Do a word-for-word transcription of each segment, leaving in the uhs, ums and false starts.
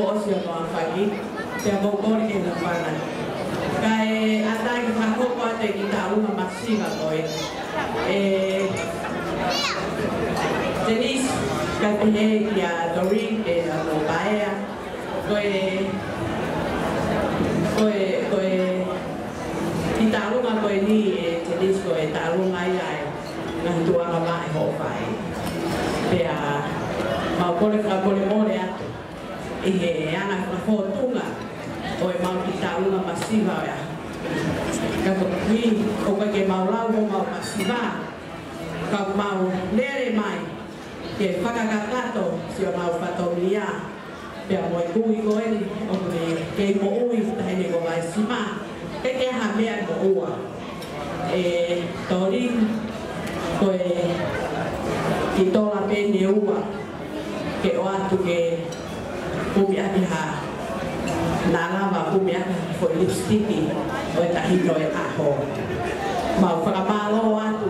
ʻOsi hono aofaki, pea mou kole ke hūfanga. Kae ʻatā ke fakahoko atu e kiʻi tauʻolunga masiva ko ē. ʻE Denise, kae pehē kia Doreen, ʻe ʻa mo Paea. Ko e, ko e, ko e kiʻi tauʻolunga ko eni ʻe Denise ko e tauʻolunga ia ʻa e ngaahi tuʻunga maʻa e hoʻo fai. Pea mau kole fakamolemole atu ʻi he anga fakafōtunga ʻo e mau kiʻi tauʻolunga masiva ʻo e ʻaho. Ka ko e ʻuhi, ʻoku ʻikai ke mau lau homau masiva, ka mau lele mai ke fakakakato siʻonau fatongia, pea mo e kui ko eni, ʻoku ne kei moʻui, taʻahine ko Vaisima, ʻikai ke ʻi ai ha meʻa moʻua. ʻE Tolini, ko e kiʻi tola pē ʻe ua, ke ʻoatu ke kumi ʻaki ha, naʻa lava kumi ʻaki ha foʻi lipstick ʻo e taʻahine ʻo e ʻaho. Mau fakamālō atu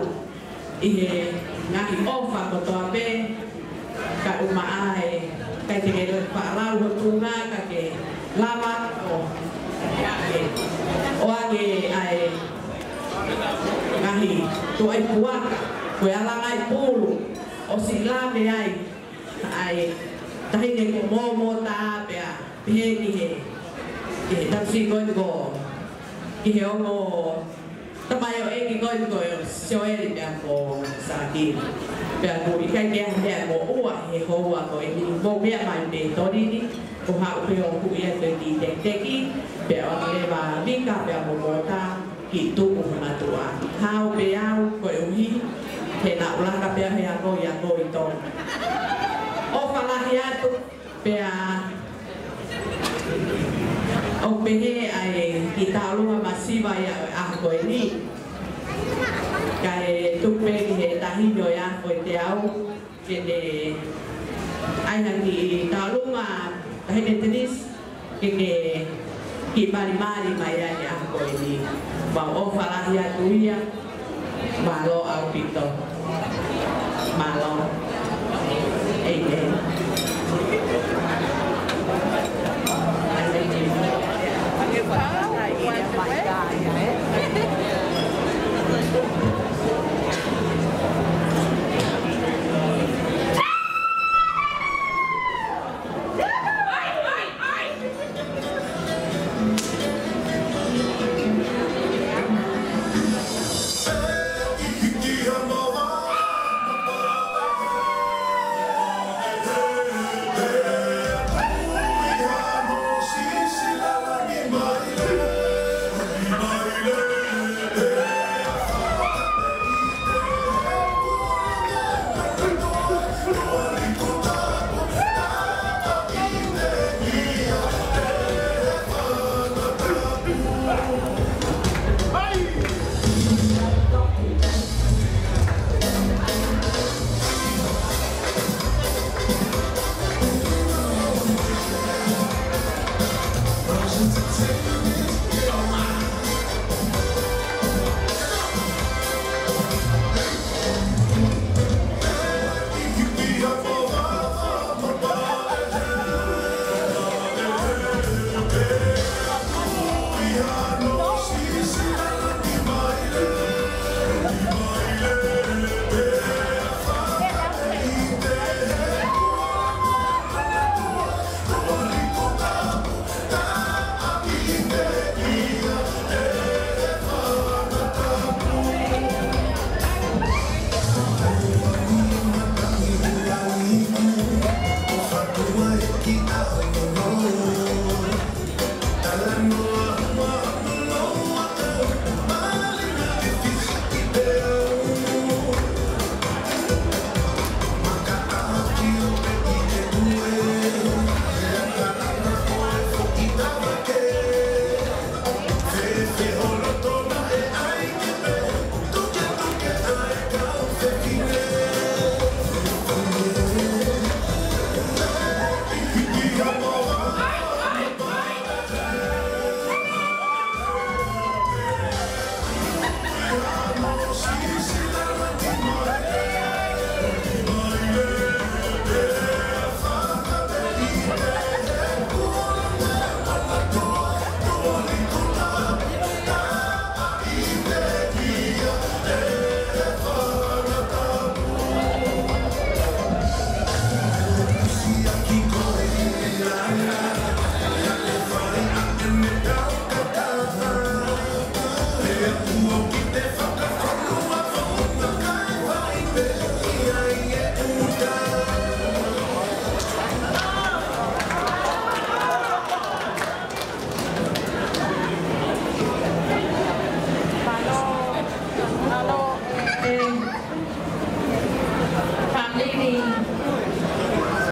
ʻi he ngaahi ʻofa kotoa pē, kae ʻumaʻā e, ʻikai te ke faʻa lau ho tuʻunga ka ke lava ʻo ʻoange ʻa e ngaahi tuʻai puaka, ko e alangaʻi pulu, ʻosi lave ai ʻa e taʻahine ko Momota pea pehē ki he, ki he tamasiʻi ko eni ko, ki he ongo tamaioʻeiki ko eni ko Sioeli pea mo Sākili. Pea ʻoku ʻikai ke ʻi ai ha meʻa moʻua he houa ko eni, mou meʻa mai pē Tolini, ko haʻu pē ʻo huʻi atu e kiʻi tekiteki, pea ʻoatu leva Mika pea mo Mota, kiʻi tuku hona tuʻa. Haʻu pē au koeʻuhi he naʻa ku laka pē au he akoʻi, akoʻi Tonga. ʻOfa lahi atu, pea ʻoku pehē ʻa e kiʻi tauʻolunga masiva ia ʻo e ʻaho ko eni. Kae tuku pē ki he taʻahine ʻo e ʻaho ko e teau, ke ne ʻai ha kiʻi tauʻolunga, taʻahine Denise, ke ke kiʻi malimali mai ai he ʻaho ko eni. Mau ʻofa lahi atu ia, mālō ʻaupito. Mālō. ʻEmeni.